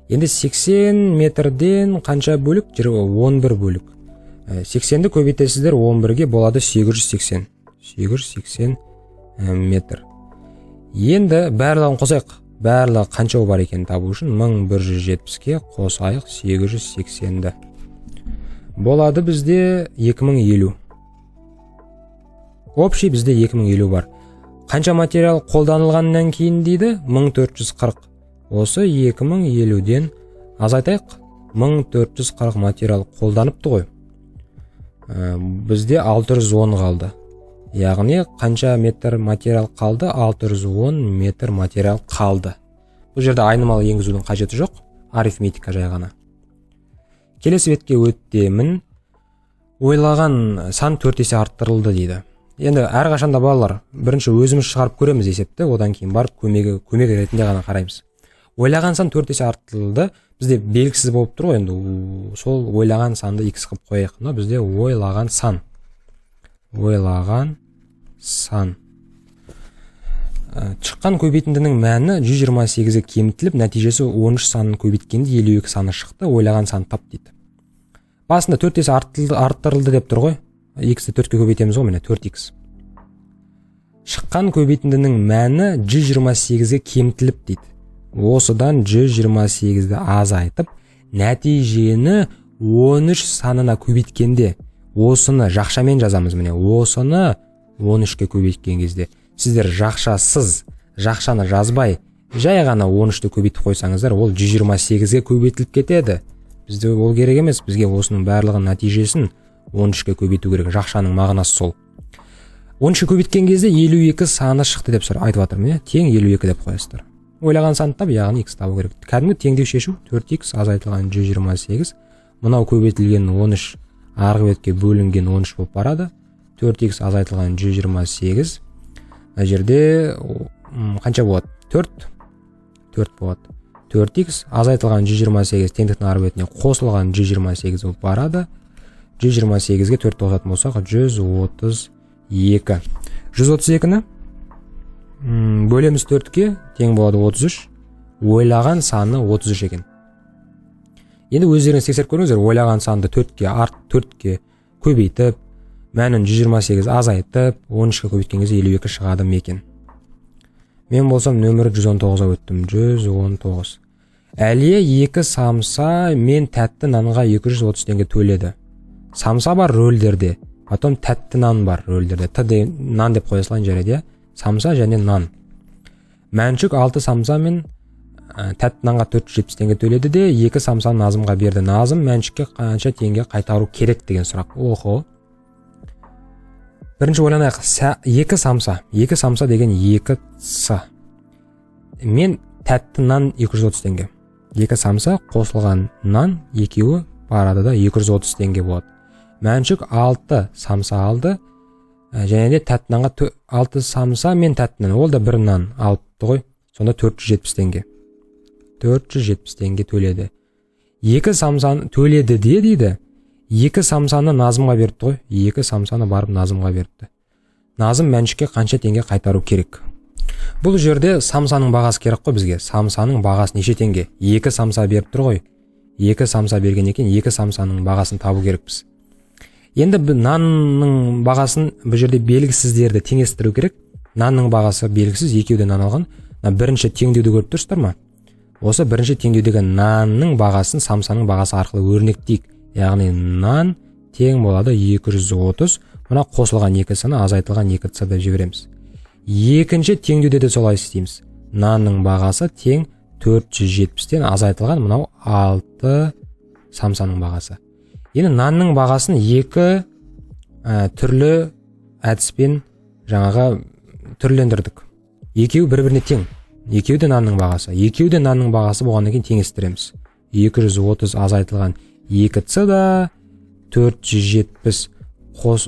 Енді 80 метрден қанша бөлік? 11 бөлік. 80-ді көбейтесіздер 11-ге, болады 880. 880 метр. Енді барлығын қосайық. Барлығы қанша бар екенін табу үшін 1170-ке қосайық 880-ді. Болады бізде 2050. Общий бізде 2050 бар. Қанша материал қолданылғаннан кейін дейді? 1440. Осы 2050-ден азайтайық. 1440 материал қолданыпты ғой. Бізде 610 қалды. Яғни қанша метр материал қалды? 610 метр материал қалды. Бұл жерде айнымалы енгізудің қажеті жоқ, арифметика жай ғана. Келесі бетке өтемін. Ойлаған сан 4 есе арттырылды дейді. Енді әрқашанда, балалар, бірінші өзіміз шығарып көреміз есепті, одан кейін барып көмек ретінде ғана қараймыз. Ойлаған сан 4 есе арттырылды. Бізде белгісіз болып тұр ғой, енді сол ойлаған санды x қылып қояйық. Мына бізде ойлаған сан. Ойлаған сан. Шыққан көбейтіндінің мәні 128-ге кемітіліп, нәтижесі 13 санын көбейткенде 52 саны шықты. Ойлаған сан тап дейді. Басында 4 есе арттырылды деп тұр ғой. X-ті 4-ке көбейтеміз ғой, міне 4x. Шыққан көбейтіндінің мәні 128-ге кемітіліп дейді. Осыдан 128-ді азайтып, нәтижені 13 санына көбейткенде, осыны жақшамен жазамыз, міне осыны 13-ке көбейткен кезде, сіздер жақшасыз, жақшаны жазбай, жай ғана 13-ті көбейтіп қойсаңыздар, ол 128-ге көбейтіліп кетеді. Бізде ол керек емес, бізге осының барлығының нәтижесін 13-ке көбейту керек, жақшаның мағынасы сол. 13-ке көбейткен кезде 52 саны шықты деп айтып жатырмын, иә, тең 52 деп қоясыздар. Ойлаған санды тап, яғни x табу керек. Кәдімгі теңдеу шешу: 4x азайтылған 128, мынау көбейтілген 13 арғы бетке бөлінген 13 болып барады. 4x азайтылған 128, мына жерде қанша болады? 4, 4 болады. 4x азайтылған 128 теңдіктің арғы бетіне қосылған 128 болып барады. 128-ге 4 қосатын болсақ, 132. 132-ні бөлеміз 4-ке, тең болады 33. Ойлаған саны 33 екен. Енді өздеріңіз тексеріп көріңіздер, ойлаған санды 4-ке арт, 4-ке көбейтіп, мәнін 128 азайтып, 13-ке көбейткен кезде 52 шығады ма екен? Мен болсам нөмірі 119-ға өттім. 119. Әлия екі самса мен тәтті нанға 230 теңге төледі. Самса бар рөлдерде, потом тәтті нан бар рөлдерде. Т де, нан деп қоя салайын, жарайды, иә? Самса және нан. Мәншүк 6 самса мен тәтті нанға 470 теңге төледі де, екі самсаны Назымға берді. Назым Мәншүкке қанша теңге қайтару керек деген сұрақ. Охо. Бірінші ойланайық. Екі самса. Екі самса деген 2 с. Мен тәтті нан 230 теңге. Екі самса қосылған нан екеуі барады да 230 теңге болады. Мәншүк 6 самса алды. Және де тәтті нанға 6 самса мен тәтті нан, ол да бір нан алыпты ғой. Сонда 470 теңге. 470 теңге төледі. Екі самсаны төледі де дейді. Екі самсаны Назымға беріпті ғой. Екі самсаны барып Назымға беріпті. Назым Мәншүкке қанша теңге қайтару керек? Бұл жерде самсаның бағасы керек қой бізге. Самсаның бағасы неше теңге? Екі самса беріп тұр ғой. Екі самса берген екен, екі самсаның бағасын табу керекпіз. Енді нанның бағасын бұл жерде белгісіздерді теңестіру керек. Нанның бағасы белгісіз, екеуі де нан алған. Мына бірінші теңдеуді көріп тұрсыздар ма? Осы бірінші теңдеудегі нанның бағасын самсаның бағасы арқылы өрнектейік. Яғни нан тең болады 230, мына қосылған екі саны азайтылған екі ц деп жібереміз. Екінші теңдеуде де солай істейміз. Нанның бағасы тең 470-тен азайтылған мынау 6 самсаның бағасы. Енді нанның бағасын екі түрлі әдіспен жаңағы түрлендірдік. Екеуі бір-біріне тең. Екеуі де нанның бағасы. Екеуі де нанның бағасы болғаннан кейін теңестіреміз. 230 азайтылған 2c да 470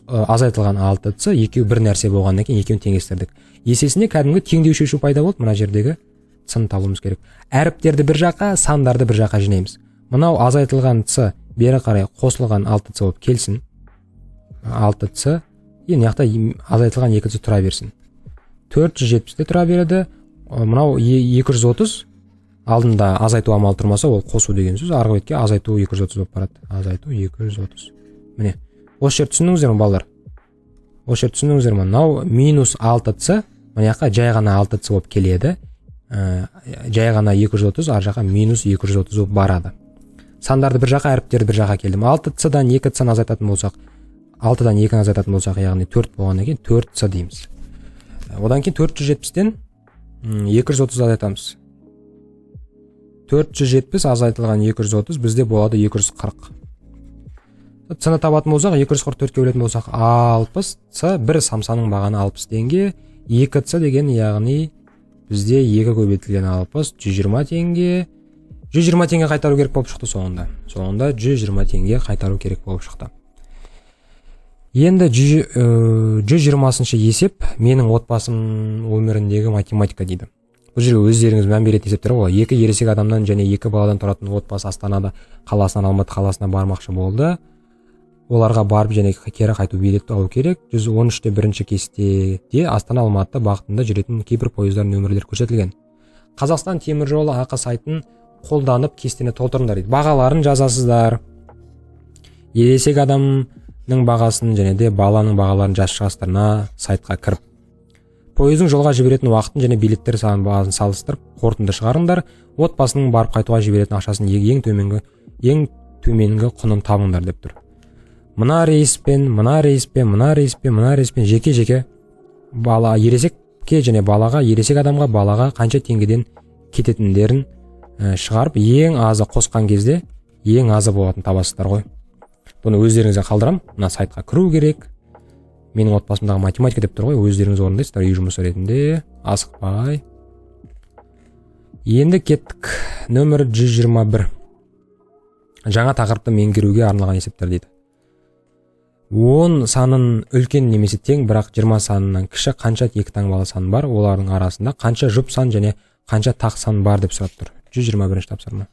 азайтылған 6c, екеуі бір нәрсе болғаннан кейін екеуін теңестірдік. Есесіне кәдімгі теңдеу шешу пайда болды. Мына жердегі ц-ны табуымыз керек. Әріптерді бір жаққа, сандарды бір жаққа жинаймыз. Мынау азайтылған c бері қарай қосылған 6c болып келсін. 6c, и мына жақта азайтылған 2c тұра берсін. 470 те тұра береді. Мынау 230 алдында азайту амалы тұрмаса, ол қосу деген сөз. Арғы бетке азайту 230 болып барады. Азайту 230. Міне, осы жерді түсіндіңіздер ме, балалар? Осы жерді түсіндіңіздер ме? Мынау минус 6c мына жаққа жай ғана 6c болып келеді. Жай ғана 230 ар жаққа минус 230 болып барады. Сандарды бір жаққа, әріптерді бір жаққа келдім. 6c-дан 2c-ны азайтатын болсақ, 6-дан 2-ні азайтатын болсақ, яғни 4 болғаннан кейін 4c дейміз. Одан кейін 470-тен 230 азайтамыз. 470 азайтылған 230 бізде болады 240. С-ны табатын болсақ, 244-ке бөлетін болсақ, 60 С. Бір самсаның бағаны 60 теңге. 2 С деген, яғни бізде 2 көбейтілген 60, 120 теңге. 120 теңге қайтару керек болып шықты соңында. Соңында 120 теңге қайтару керек болып шықты. Енді 120-шы есеп, «Менің отбасым өміріндегі математика» дейді. Бұл жерге өздеріңіз мән беретін есептер ғой. Екі ересек адамнан және екі баладан тұратын отбасы Астанада қаласынан Алматы қаласына бармақшы болды. Оларға барып және кері қайту билет алу керек. 113-те бірінші кестеде Астана Алматы бағытында жүретін кейбір пойыздардың нөмірлері көрсетілген. Қазақстан темір жолы АҚ сайтын қолданып, кестені толтырыңдар дейді. Бағаларын жазасыздар, ересек адамның бағасын және де баланың бағаларын жазып шығасыздар. Мына сайтқа кіріп, пойыздың жолға жіберетін уақытын және билеттер санын, бағасын салыстырып, қорытынды шығарыңдар. Отбасының барып қайтуға жіберетін ақшасын ең төменгі құнын табыңдар деп тұр. Мына рейспен, мына рейспен, мына рейспен, мына рейспен жеке жеке бала, ересекке және балаға, ересек адамға, балаға қанша теңгеден кететіндерін шығарып, ең азы қосқан кезде ең азы болатын табасыздар ғой. Бұны өздеріңізге қалдырамын. Мына сайтқа кіру керек, «Менің отбасымдағы математика» деп тұр ғой. Өздеріңіз орындайсыздар үй жұмысы ретінде, асықпай. Енді кеттік. Нөмір 121, жаңа тақырыпты меңгеруге арналған есептер дейді. 10 санын үлкен немесе тең, бірақ 20 санынан кіші қанша екі таңбалы сан бар, олардың арасында қанша жұп сан және қанша тақ сан бар деп сұрап тұр. 121 тапсырма.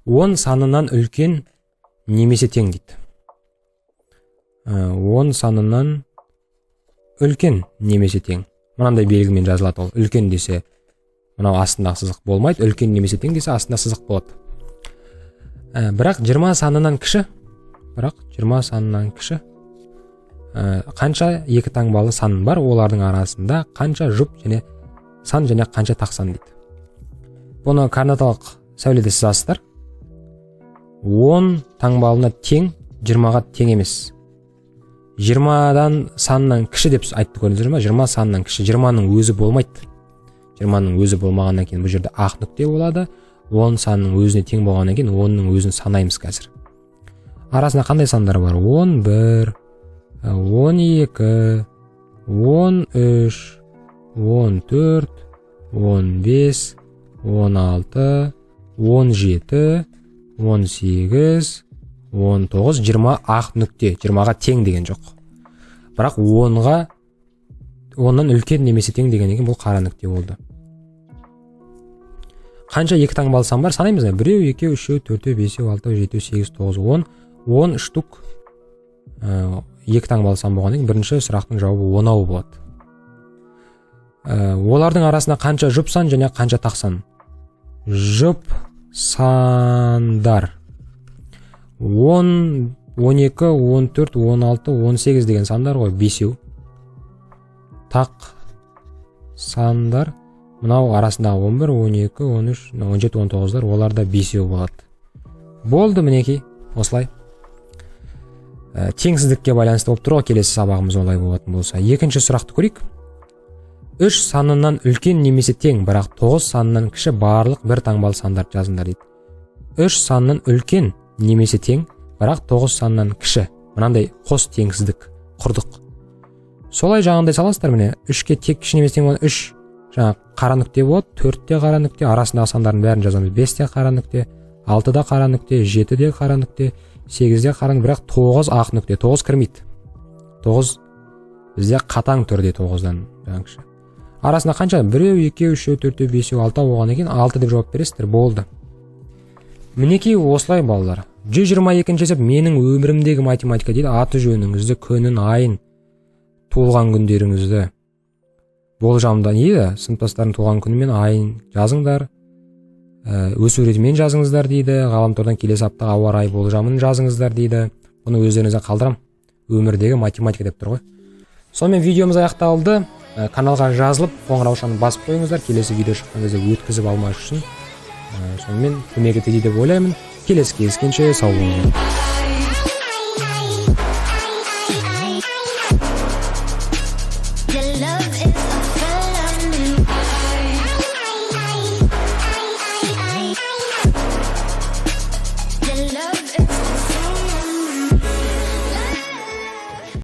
10 санынан үлкен немесе тең дейді. 10 санынан үлкен немесе тең мынандай белгімен жазылады. Ол үлкен десе, мынау астындағы сызық болмайды, үлкен немесе тең десе, астында сызық болады. Бірақ 20 санынан кіші, бірақ 20 санынан кіші қанша екі таңбалы сан бар, олардың арасында қанша жұп және сан және қанша тақ сан дейді. Бұны координаталық сәуледе сызасыздар. 10 таңбалына тең, 20-ға тең емес. 20-дан санынан кіші деп айтты, көрдіңіздер ма? 20 санынан кіші, 20-ның өзі болмайды. 20-ның өзі болмағаннан кейін бұл жерде ақ нүкте болады. 10 санның өзіне тең болғаннан кейін 10-ның өзін санаймыз. Қазір арасында қандай сандар бар? 11, 12, 13, 14, 15, 16, 17, 18, 19, 20. Ақ нүкте, 20-ға тең деген жоқ, бірақ 10-ға, 10-нан үлкен немесе тең деген екен. Бұл қара нүкте болды. Қанша екі таңбалы сан бар, санаймыз. Біреу, екеу, үшеу, төртеу, бесеу, алтау, жетеу, сегіз, тоғыз, 10. 10 штук екі таңбалы сан болғаннан кейін бірінші сұрақтың жауабы онау болады. Олардың арасында қанша жұп сан және қанша тақ сан? Жұп сандар 10, 12, 14, 16, 18 деген сандар ғой, бесеу. Тақ сандар мынау арасындағы 11, 12, 13, 17, 19-дар, олар да бесеу болады. Болды, мінекей, осылай. Теңсіздікке байланысты болып тұр ғой келесі сабағымыз, олай болатын болса, екінші сұрақты көрейік. Үш санынан үлкен немесе тең, бірақ тоғыз санынан кіші барлық бір таңбалы сандарды жазыңдар дейді. Үш санынан үлкен немесе тең, бірақ тоғыз санынан кіші. Мынандай қос теңсіздік құрдық. Солай жаңағындай саласыздар. Міне, үшке тек кіші немесе тең болған үш жаңа қара нүкте болады, төртте қара нүкте, арасындағы сандардың бәрін жазамыз. Бесте қара нүкте, алтыда қара нүкте, жетіде қара нүкте, сегізде қара нүкте, бірақ тоғыз ақ нүкте, тоғыз кірмейді. Тоғыз бізде қатаң түрде тоғыздан жаңағы кіші. Арасында қанша? Біреу, екеу, үшеу, төртеу, бесеу, алтау болғаннан кейін алты деп жауап бересіздер. Болды, мінекей, осылай, балалар. 122-есеп, «Менің өмірімдегі математика» дейді. Аты жөніңізді, күнін, айын, туылған күндеріңізді, болжамда не дейді, сыныптастардың туған күні мен айын жазыңдар, өсу ретімен жазыңыздар дейді. Ғаламтордан келесі аптаға ауа райы болжамын жазыңыздар дейді. Бұны өздеріңізге қалдырамын. «Өмірдегі математика» деп тұр ғой. Сонымен, видеомыз аяқталды. Каналға жазылып, қоңыраушаны басып қойыңыздар, келесі видео шыққан кезде өткізіп алмас үшін. Сонымен, көмегі тиді деп ойлаймын. Келесі кездескенше сау болыңыздар.